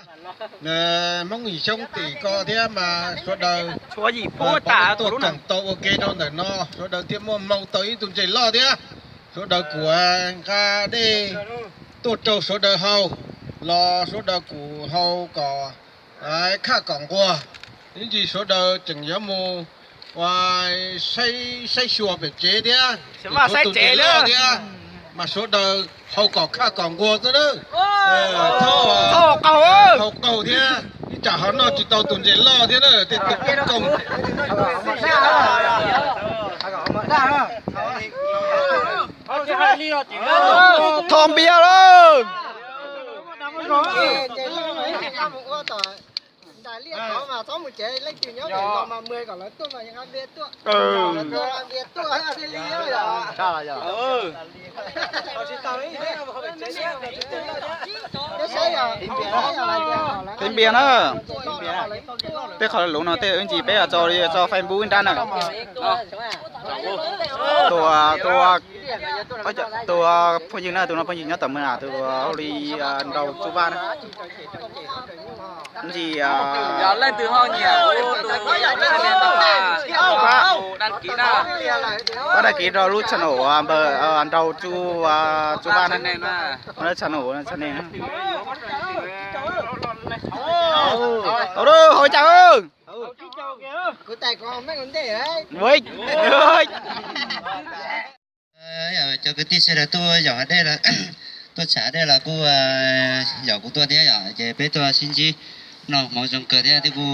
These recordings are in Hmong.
Hmoob Yim Xyooj tim ko thiab mas sawv daws tuaj koom tau ua ke rau ntawm no, sawv daws thiaj muaj hmoo tau ib tug ntses loj thiab. Sawv daws kuj nqa dej tuaj rau sawv daws haus, los sawv daws kuj haus kom khaj kom nquag. Ib ntsis sawv daws tseem yuav mus ua saib xyuas pem tsev thiab, tus ntses loj thiab, mas sawv daws haus kom khaj kom nquag xwb na. Haus qaug thiab, ib tsam ho noj tsis tau tus ntses loj thiab na, tej tus poob koog. Thov npias lawm. Tej npias na. Tej qhov luv no tej wb ntsis peb tso li tso Facebook nrab na. Tus, tus, tus phooj ywg na, tus no phooj ywg nyob tom Mws na, tus hu li Nraug Tsuj Vaj na. Ntsis leej twg ho nyiam tus pab đăng ký na, pab đăng ký rau lub channel uas Nraug Tsuj, Tsuj Vaj na. Lub channel, channel na. Tau, hauv cas. Cov kwv tij sawv daws tuaj yaum hav dej, tuaj tsham hav dej los kuj yaum kuv tuaj thiab yom, ces peb tuaj sib ntsib noj hmoov zoo kawg thiab, twb kuj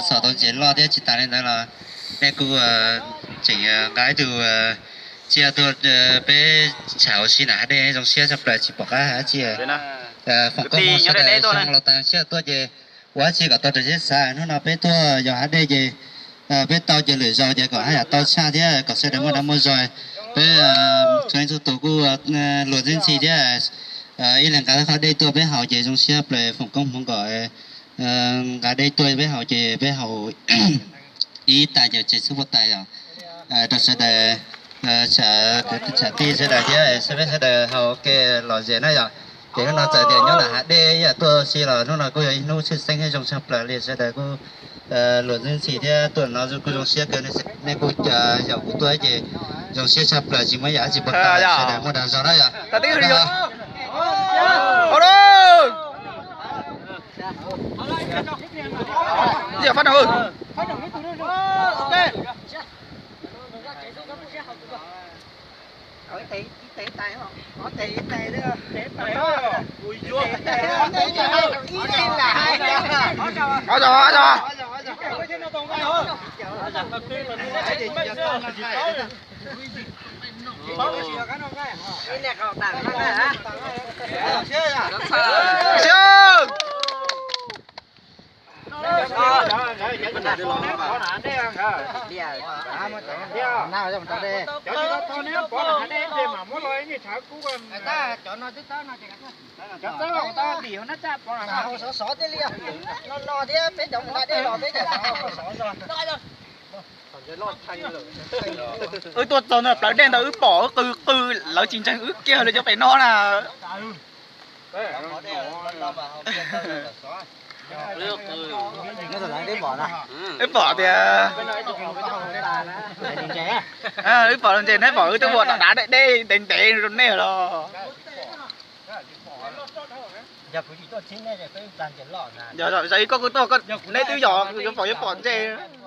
txhom tau ntses loj thiab. Tsis tas li ntawd los nej kuj tseem nqa ib tug tsiaj tuaj peb tsham ua si nram hav dej, zoo siab tshaj plaws tsis pom qab hais dab tsi. Foom koob hmoov sawv daws xyoo los tas siab tuaj ces ua dab tsi kom tau raws siab xav. Hnub no peb tuaj yaum hav dej ces peb tau ces lwm zaus ces kom haj yam tau tshaj thiab kom sawv daws muaj dag muaj zog. Peb txhua leej txhua tus kuj luag ntxhi ntxhi thiab, ib leeg nqa qhov dej tuaj peb haus ces zoo siab plaws. Foom koob hmoov kom nqa dej tuaj peb haus ces peb haus ib tais ces tsev xub puab tais yom, rau sawv daws, tsham tij sawv daws thiab peb sawv daws haus ua ke lom zem na yom. Ces hnub no txawm tias nyob nram hav dej ib yam tuaj si los hnub no kuj yog ib hnub tshwj xeeb thiab zoo tshaj plaws li. Sawv daws kuj luag ntxhi ntxhi thiab tuaj no kuj zoo siab kawg. Nej kuj yaum kuv tuaj ces zoo siab tshaj plaws, tsis muaj yam dab tsi puas tas, sawv daws muaj dag zog na yom. Wb tuaj txog ntawm plawv dej ntawd wb pom wb qw qw lawv tsis ntseeg wb kiag li cov pem no na. Wb pom tias, wb pom ntses neb pom wb twb ua dav dav deb deb ntev ntev rau nej los. Yog koj kuj tuaj, neb twb yog yuav pom yuav pom ntses.